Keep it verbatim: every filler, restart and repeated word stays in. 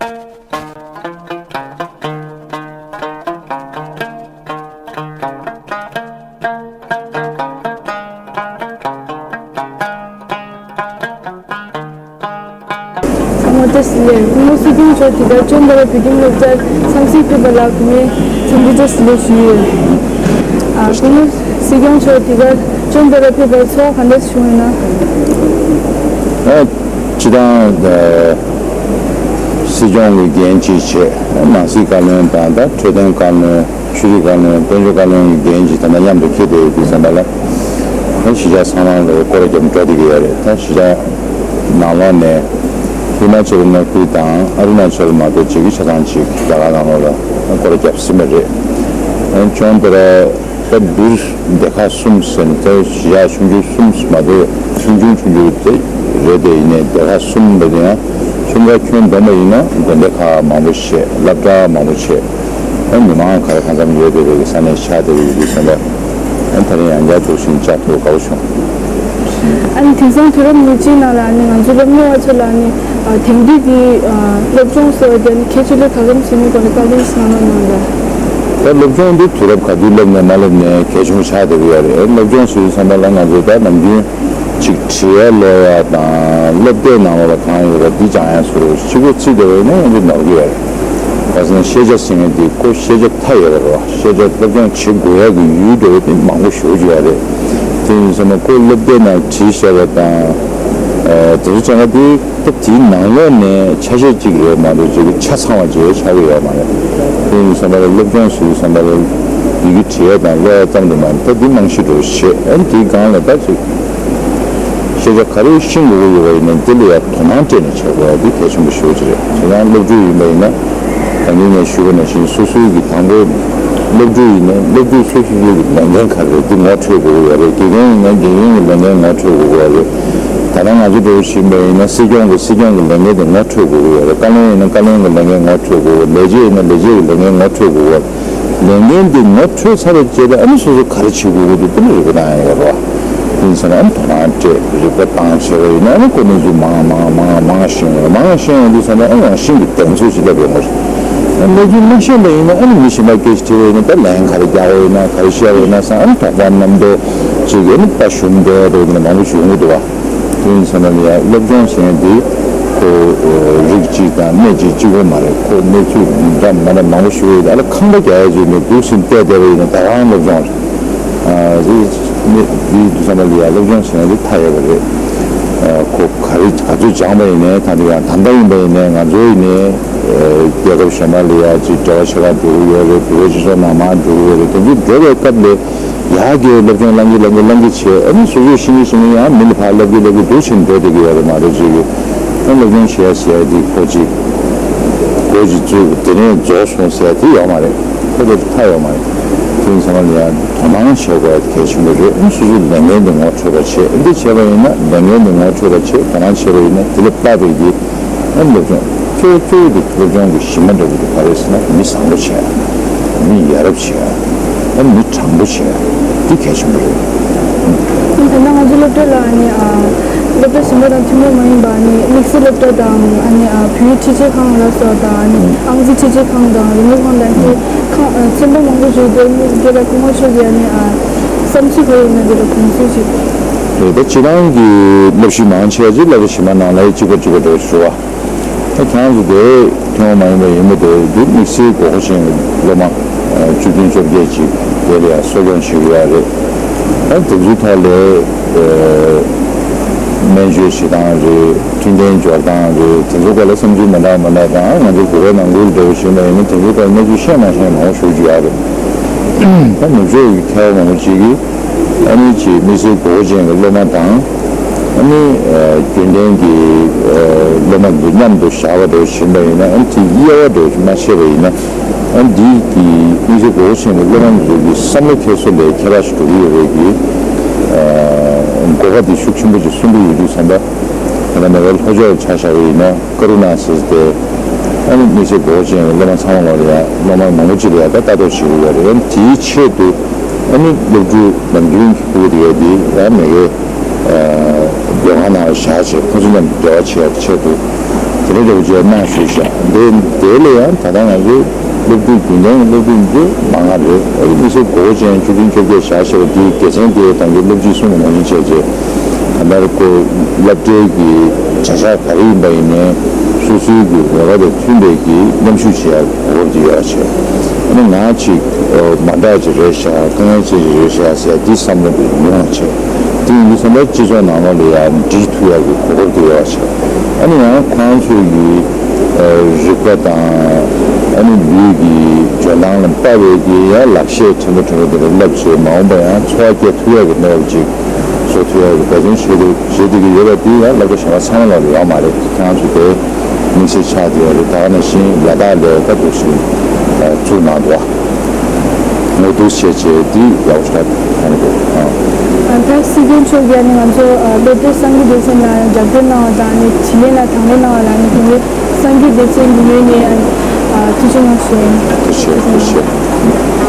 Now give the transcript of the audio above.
སྐུ་ངོ་བཀྲ་ཤིས་བདེ་ལེགས། སྐུ་ངོ་སྲིད་སྐྱོང་མཆོག་དེ་གར་བཅོམ་ལྡན་འདས་བོད་ཁྱིམ་སློབ་གྲྭར་འཚམས་གཟིགས་ཕེབས་པ་ལ་སྐུ་ངོས་འཚམས་འདྲི་བཀྲ་ཤིས་བདེ་ལེགས་ཞུ་ཡི་ཡོད། ཨ། སྐུ་ངོ་སྲིད་སྐྱོང་མཆོག་དེ་གར་བཅོམ་ལྡན་འདས་ཕེབས་པར་ཚོར་བ་ག་འདྲ་བྱུང་ཡོད་ན། ཨ། སྤྱིར་བཏང་། ཨ། སྲིད་སྐྱོང་གི་འགན་ཅིག་བྱས། ནང་སྲིད་བཀའ་བློན་དང་། ད་འཕྲོད་བསྟེན་བཀའ་བློན། ཆོས་རིག་བཀའ་བློན། དཔལ་འབྱོར་བཀའ་བློན་གྱི་འགན་ཅིག་ད་ལྟ་མཉམ་དུ་འཁྱེར་བསྡད་ཡོད་དུས་ཙམ་པ་ལ། ཨ། གཞིས་ཆགས་ཚང་མ་ལ་སྐོར་ར་བརྒྱབ་འགྲོ་བསྡད་ཀྱི་ཡོད་རེད། ད་གཞིས་ཆགས་ནང་ལོགས་ནས་ཧི་མ་ཅལ་མངའ་ཁུལ་དང་ཨ་རུ་ན་ཅལ་མ་གཏོགས་གཅིག་གི་ཆ་ཚང་ཅིག་རྒྱ་གར་ནང་ལོགས་ལ་སྐོར་ར་བརྒྱབ་ཟིན་པ་རེད། ཨ། ཁྱོན་དེ་ར། ད་འབུར་སྡེ་ཁག་གསུམ་ཟེར་ནས། ད་གཞིས་ཆགས་ཆུང་ཆུང་གསུམ་མ་གཏོགས། ཆུང་ཆུང་ཆུང་ཆུང་དེ་རེད་དེ། ཡིན་ནའི་སྡེ་ཁག་གསུམ་རེད་དེ། ཡང་ཁྱོན་ཁ་ཁྱོན་བསྡོམས་པ་ཡིན་ན་དགོན་སྡེ་ཁག་མང་པོ་བྱས། སློབ་གྲྭ་མང་པོ་བྱས། ཨ། མི་མང་ག་རེ་གང་འཚམ་ཡོད་བསྡད་པའི་ས་གནས་ཆགས་བསྡད་པ་ཡིན་དུས་ཙམ་པ། ཨ། དེ་རིང་ཡང་བསྐྱར་འདུག་སེ་བཅར་ཐུབ་དགའ་པོ་བྱུང་། ཨ་ནི་དེང་སང་དུས་རབས་ཉེར་གཅིག་ནང་ལ་ཨ་ནི་ང་ཚོ་སློབ་གཉེར་བ་ཚོ་ལ་ཨ་ནི། ཨ། དེང་དུས་ཀྱི། ཨ། སློབ་སྦྱོང་ཟེར་བ་དེ་ཨ་ནི་གལ་ཆེ་ལོས་ག་ཙམ་བྱེད་མིན་སྐོར་ལ་བཀའ་ལན་གནང་རོགས་གནང་དང་། ད་སློབ་སྦྱོང་འདི་དུས་རབས་ག་དུས་སླེབས་ནས་མ་སླེབས་ནས་གལ་ཆེན་པོ་ཆགས་བསྡད་ཀྱི་ཡོད་རེད། སློབ་སྦྱོང་ཟེར་དུས་ཙམ་པ་ལ་ང་ཚོ་ད་ནམ་རྒྱུན་ཅིག་བྲིས་ཡ་ཀློག་ཡ་དང་། སློབ་དེབ་ནང་ལོགས་ལ་གང་ཡོད་པ་འདི་སྦྱང་ཡ་ཟེར་རོ། གཅིག་པོ་བརྩིས་བསྡད་པ་ཡིན་ན་ང་ཚོ་ནོར་གྱི་ཡོད་རེད། ག་ཟེར་ན་ཤེས་བྱ་ཟེར་མཁན་འདི་ཁོ་ཤེས་བྱ་མཐའ་ཡས་པ་རེད་བ། ཤེས་བྱ་སློབ་སྦྱོང་བྱེད་དགོས་ཡ་གི་ཡུལ་འདྲ་བོ་དེ་མང་པོ་ཞེ་པོ་ཅིག་ཡོད་རེད། དེ་ཡིན་ཙང་ཁོ་སློབ་དེབ་ནང་བྲིས་བཞག་པ་དང་། ཨ། དེ་ཚོ་ཚང་མ་དེ་ད་དེའི་ནང་ལོགས་ནས་ཆ་ཤས་གཅིག་རེད་མ་གཏོགས་ཅིག་ཆ་ཚང་བ་ཅིག་ཆགས་ཀྱི་ཡོད་མ་རེད། དེ་ཡིན་ཙང་ལ་སློབ་སྦྱོང་ཟེར་དུས་ཙམ་པ་ལ་ཡི་གེ་བྲིས་ཡ་དང་ཀློག་ཡ་ཙམ་དུ་མ་ཡིན། ད་འདི་རྨང་གཞི་འདྲ་བོ་བྱས། ཨ་ནི་དེའི་སྒང་ལ་ད་ཅིག་ཤེས་བྱ་ག་རེ་ཤེས་དགོས་ཀྱི་ཡོད་པ་ཡིན་ན་འདི་ལ་ཡ་དོ་སྣང་སྤྲད་ནས་བྱེད་དགོས་པ་འདི་གལ་ཆེན་པོ་ཞེ་པོ་ཅིག་རེད། བྱས་ཙང་སློབ་ཕྲུག་ཡིན་པ་ཡིན་ན། ད་ནི་ངས་ཞུས་པ་ནང་བཞིན་སོ་སོའི་གི་དང་པོ་སློབ་ཕྲུག་ཡིན་ན་སློབ་ཕྲུག་སོ་སོ་སོའི་གི་ལས་འགན་ག་རེ་རེད་འདི་ངོ་འཕྲོད་དགོས་ཀྱི་ཡོད་རེད། དགེ་རྒན་ཡིན་ན་དགེ་རྒན་གྱི་ལས་འགན་ངོ་འཕྲོད་དགོས་ཀྱི་ཡོད་རེད། ད་ལྟ་ང་ཚོ་འདྲ་བོ་ཞིག་ཡིན་པ་ཡིན་ན་སྲིད་སྐྱོང་གི་སྲིད་སྐྱོང་གི་ལས་འགན་དེ་ངོ་འཕྲོད་དགོས་ཀྱི་ཡོད་རེད། བཀའ་བློན་ཡིན་ན་བཀའ་བློན་གྱི་ལས་འགན་ངོ་འཕྲོད་དགོས། ལས་བྱེད་ཡིན་ན་ལས་བྱེད་ཀྱི་ལས་འགན་ངོ་འཕྲོད་དགོས་ཀྱི་ཡོད་རེད། ལས་འགན་འདི་ངོ་འཕྲོད་ཚར་བའི་རྗེས་ལ་ཨ་ནི་སོ་སོ་ག་རེ་བྱེད་དགོས་ཀྱི་འདུག་དེ་ལ་རེ་བ་གནང་ཡ་ཡོད་རེད་བ། ཡིན་ཟེར་ན་ཨ་ནི་དོ་སྣང་སྤྲད། རེ་བ་བཏང་བྱས་པ་ཡིན་ན་ཨ་ནི་ཁོ་གནས་ཚུལ་མང་མང་མང་མང་ཤེས་ཡོང་རེད། མང་ཤེས་ཡོང་དུས་ཙམ་པ་ཨ་ནི་རང་བཞིན་གྱི་གདེང་ཚོད་ཅིག་སླེབས་ཡོང་གི་རེད། ཨ་ནི་གནས་ཚུལ་མ་ཤེས་པ་ཡིན་ན་ཨ་ནི་མི་གཞན་པ་སྐད་ཆ་དྲིས་པ་ཡིན་ན་ད་ལན་ག་རེ་རྒྱག་པ་ཡིན་ན། ག་རེ་བཤད་པ་ཡིན་ན་བསམ། ཨ་ནི་དོགས་པ་རྣམ་རྟོག་ཅིག་གིས་ཨ་ནི་དཔའ་ཞུམ་འགྲོ་ཡ་འདྲ་བོ་དེ་འདྲ་མང་པོ་ཞིག་ཡོང་གི་འདུག་བ། དེ་ཡིན་ཙང་ལ་ཡ་སློབ་སྦྱོང་ཟེར་མཁན་འདི་ཁོ་རིགས་གཅིག་དང་གནས་གཅིག་གཅིག་པོ་མ་རེད། ཁོ་གནས་ཚུལ་འདྲ་མི་འདྲ་མང་པོ་ཞིག་ཡོད། ཨ་ལ་ཁང་པ་རྒྱག་ཡ་ཅིག་ནས་འདུག་སེ་བལྟས་བསྡད་པ་ཡིན་ན་ད་གང་སློབ་སྦྱོང་རེད། ཨ། དེ་ནི་དེ་དུས་ཙམ་པ་ལ་ཡ་སློབ་སྦྱོང་ཟེར་མཁན་འདི་མཐའ་ཡས་པ་རེད། ཨ། ཁོ་ག་རེ་ག་ཚོད་སྦྱངས་པ་ཡིན་ནའི། ད་འདི་ཡང་ད་ལྟ་ཡིན་པ་ཡིན་ནའི་ང་ཚོ་ཡིན་ནའི་རྒྱལ་ཁབ་གཞན་པ་ལ་ཡ་ཅིག་འབྲེལ་བ་བྱེད་གར་འགྲོ་གི་ཡོད་རེད། བོད་པའི་སྤྱི་ཚོགས་ནང་མར་འགྲོ་གི་ཡོད་རེད། དེ་ཚོ་འགྲོ་བའི་སྐབས་ལ། ཡར་རྒྱས་སློབ་སྦྱོང་བླང་གི་བླང་གི་བླང་གི་བྱས། ཨ་ནི་སོ་སོས་ཤེས་ཀྱི་ཤེས་ཀྱི་ཡང་མི་ལ་ཕར་བསླབ་ཀྱི་བསླབ་ཀྱི་འདུག་ཕྱིན་འགྲོ་བསྡད་ཀྱི་ཡོད་རེད་མ་གཏོགས་ཅིག་གི། ཨ། སློབ་སྦྱོང་བྱེད་ཡ་ཟེར་ཡ་དེ་ཁོ་ཅིག་འགོ་ཅིག་བཙུགས་དེ་ནས་རྫོགས་སོང་ཟེར་ཡ་དེ་ཡོད་མ་རེད། ཁོ་ཚོ་མཐའ་ཡོད་མ་རེད། དེ་ཡིན་ཙང་ལ་ཡང་དོ་སྣང་བྱེད་དགོས་ཡ་དེ་གལ་ཆེན་པོ་རེད། ཨ་ནི་སོ་སོའི་ལས་འགན་དེ་ངོ་འཕྲོད་པ་བྱེད། ཨ། འདི་བྱས་པ་ཡིན་ན་ལས་འགན་དེ་ངོ་འཕྲོད་པ་བྱེད། དོ་སྣང་བྱས་པ་ཡིན་ན་དེ་ལས་དཔག་པའི་གི། ཨ། སློབ་སྦྱོང་གཙོ་བོ་གཙོ་བོ་དེ་སློབ་སྦྱོང་གི་གཞི་མ་འདྲ་བོ་དེ་ག་རེ་ཟེར་ན་མི་བཟང་པོ་བྱེད་ཡ། མི་ཡ་རབས་བྱེད་ཡ། ཨ། མི་དྲང་པོ་བྱེད་ཡ། འདི་གལ་ཆེན་པོ་རེད། ད་ལྟ་ང་ཚོ་སློབ་གྲྭ་ལ་ཨ་ནི། ཨ། སློབ་གྲྭ་གཞན་པ་དང་ཐུན་མོང་མ་ཡིན་པ་ཨ་ནི་དམིགས་བསལ་སློབ་གྲྭ་དང་། ཨ་ནི། ཨ། བོད་ཡིག་ཁྲིད་བྱེད་ཁང་ལ་སོགས་དང་། ཨ་ནི་ཨང་རྩིས་ཁྲིད་བྱེད་ཁང་དང་རི་མོ་ཁང་དང་། ཨ་ནི་ཁང་། ཨ། ཚན་པ་མང་པོ་ཞིག་འདུག་འདི་ལ་སྐུ་ངོ་མཆོག་གིས་ཨ་ནི། ཨ། བསམ་ཚུལ་ག་རེ་ཡོད་ན་འདི་ལ་དགོངས་ཚུལ་ཞིག། རེད། ད་སྤྱིར་བཏང་གི་སློབ་གཞི་མང་ཆེ་བ་ཅིག་སློབ་གྲྭ་གཞན་པ་ནང་ལ་གཅིག་པ་གཅིག་པ་འདྲ་བོ་ཞུ་བ། ད་ཁྱེད་རང་ཚོ་དེ་ཐུན་མོང་མ་ཡིན་པ་ཡིན་པ་དེ་འདི་དམིགས་བསལ་དགོས་མཁོ་ཅན་གྱི་སློབ་མ་བཅུ་བདུན་བཅོ་བརྒྱད་ཅིག་དེ་ལ་ཡང་གསོ་སྐྱོང་བྱེད་ཀྱི་ཡོད་རེད། ད་དེ་ཚོའི་ཐོག་ལ་སྨན་བཅོས་བྱེད་སྟངས་རེད། མཐུན་རྐྱེན་སྦྱོར་སྟངས་རེད། དེ་ཚོའི་སྐོར་ལ་བསམ་ཚུལ་མི་འདྲ་མི་འདྲ་དང་། ང་ཚོ་གུ་གེ་ནང་ཁུལ་འདྲ་བོ་ཞིག་ཡིན་པ་ཡིན་ན་དེ་ཚོའི་སྐོར་གནས་ཚུལ་བཤད་མ་ཤེས་མང་པོ་ཞེ་པོ་ཅིག་ཡོད་རེད། ད་ནུབ་ཕྱོགས་ཀྱི་མཁས་པ་མང་པོ་ཅིག་གིས་ཨ་ནི་ཅིག་དམིགས་བསལ་དགོས་མཁོ་ཅན་གྱི་སློབ་མ་དང་། ཨ་ནི། ཨ། རྒྱུན་ལྡན་གྱི། ཨ། སློབ་མ་འདི་མཉམ་དུ་བཞག་པ་འདྲ་བོ་ཞིག་ཡིན་པ་ཡིན་ན། ཨ་ནི་དེ་དབྱེ་བ་འདྲ་བོ་ཞིག་མ་ཕྱེ་བ་ཡིན་ན། ཨ་ནི་འདི་གི་དམིགས་བསལ་དགོས་མཁོ་ཅན་གྱི་སློབ་མ་འདི་ཚོ་གི་བསམ་བློ་འཁྱེར་སོ་ལས་ཁྱད་པར་ཞིག་འགྲོ་གི་ཡོད་པའི་གི། ཨ། གོ་སྐབས་འདི་ཤུགས་ཆེན་པོ་ཅིག་སོན་གྱི་ཡོད་དུས་ཙམ་པ། ད་ལྟ་མེ་ལྷོ་ཕྱོགས་ཆ་བཞག་པ་ཡིན་ན། ཀ་རུ་ན་སི་སི་ཏེ། ཨ་ནི་དམིགས་བསལ་དགོས་མཁོ་ཅན་གྱི་སློབ་མ་ཚང་མ་ལ་ཡང་སློབ་མ་མང་པོ་ཅིག་ལ་ཡང་ད་ལྟ་རྟོག་བྱེད་ཀྱི་ཡོད་རེད། ཨ་ནི་དེའི་ཆེད་དུ་ཨ་ནི་སློབ་ཕྲུག་ནམ་རྒྱུན་གྱི་ཕྲུ་གུ་དེ་གའི་དེ་ཡང་མ་གིའི། ཨ། སྡོད་ཁང་ནང་ལ་བཞག་བྱས་ཁོ་ཚོ་མཉམ་དུ་འབྲེལ་བ་བྱེད་ཡག་ཆེད་དུ། དེ་འདྲ་འདྲ་བོ་ཅིག་གནང་ཞུས་ཤག་འདི་དེ་ལ་ཡང་ད་ལྟ་ང་ཚོའི་སློབ་ཕྲུག་རྒྱུན་ལྡན་གྱི་སློབ་ཕྲུག་འདི་མང་ང་རེད། ཨ་རི་མི་སེར་གོ་ཅན་བཅུ་བདུན་བཅོ་བརྒྱད་བཞག་ཤག་དེའི་དགེ་མཚན་དེ་ད་གིན་སློབ་སྤྱིས་གསུངས་པ་ནང་བཞིན་བྱས་རྗེས་ད་ལྟ་ཁོ་སློབ་གྲྭའི་གི་བྱ་གཞག་ག་རེ་ཡིན་པ་ཡིན་ནའི་སོ་སོའི་གི་རེ་བ་དང་མཐུན་པའི་གི་མཉམ་ཞུགས་བྱེད་ཡག་གོ་སྐབས་དེ་ཡོད་ཆེ། ཨ་ནི་ང་ཅིག་མ་འདྲ་ཅིག་རེད་ཤག་དཀའ་ངལ་ཅན་ཅིག་རེད་ཤག་ཟེར་འདི་བསམ་བློ་འདི་ཡོང་བ་བྱས། དེ་ཡིན་དུས་ཙམ་པ་སྤྱི་ཚོགས་ནང་ལོགས་ལ་ཡང་འགྲིག་ཐུབ་ཡག་གི་གོ་སྐབས་དེ་ཡོད་བྱས། ཨ་ནི་ཡང་ཁོང་ཚོའི་གི་རིག་པ་དང་ཨ་ནི་ལུས་ཀྱི་འཇོན་ཐང་ལ་དཔག་པའི་གི་ཡང་ལག་ཤེས་ཕྲན་བུ་ཕྲན་བུ་དེ་འདྲ་བསླབ་བྱས་མ་འོངས་པ་ཡང་འཚོ་བ་སྐྱེལ་ཐུབ་ཡག་གི་གནས་བབ་ཅིག་བཟོ་ཐུབ་ཡག་གི་འབད་བརྩོན་བྱེད་དགོས་བྱེད་བསྡད་ཀྱི་ཡོད་པ་དེ་ཡང་སློབ་གྲྭ་གཞན་པ་ཚང་མ་ལ་ཡོད་མ་རེད། ཁྱེད་རང་ཚོ་དེ་དམིགས་བསལ་ཆགས་བསྡད་ཡོད་རེད། ད་ག་ནང་བཞིན་ལ་དྭགས་ལ་ད་འདུག་སེ་བཙུགས་གནང་འདུག་ངོ་སྤྲོད་བྱས་བྱས་འདི་ཡག་པོ་ཞེ་དྲག་མཐོང་གི་འདུག་ཨ། ད་སྲིད་སྐྱོང་མཆོག་གིས་ནི་ང་ཚོ་སློབ་གྲྭའི་སངས་རྒྱས་སྡེ་ཚན་ལ་རྒྱབ་སྐྱོར་གནང་བ་དང་ནི་དྲིན་ལན་ལ་དང་ལེན་གནང་བ་ལ་ནི་དེ་ནི་སངས་རྒྱས་སྡེ་ཚན་གྱི་ངོས་ནས་ཐུགས་རྗེ་གནང་ཞུ་ཡིན། ཐུགས་རྗེ་ཆེ། ཐུགས་རྗེ་ཆེ།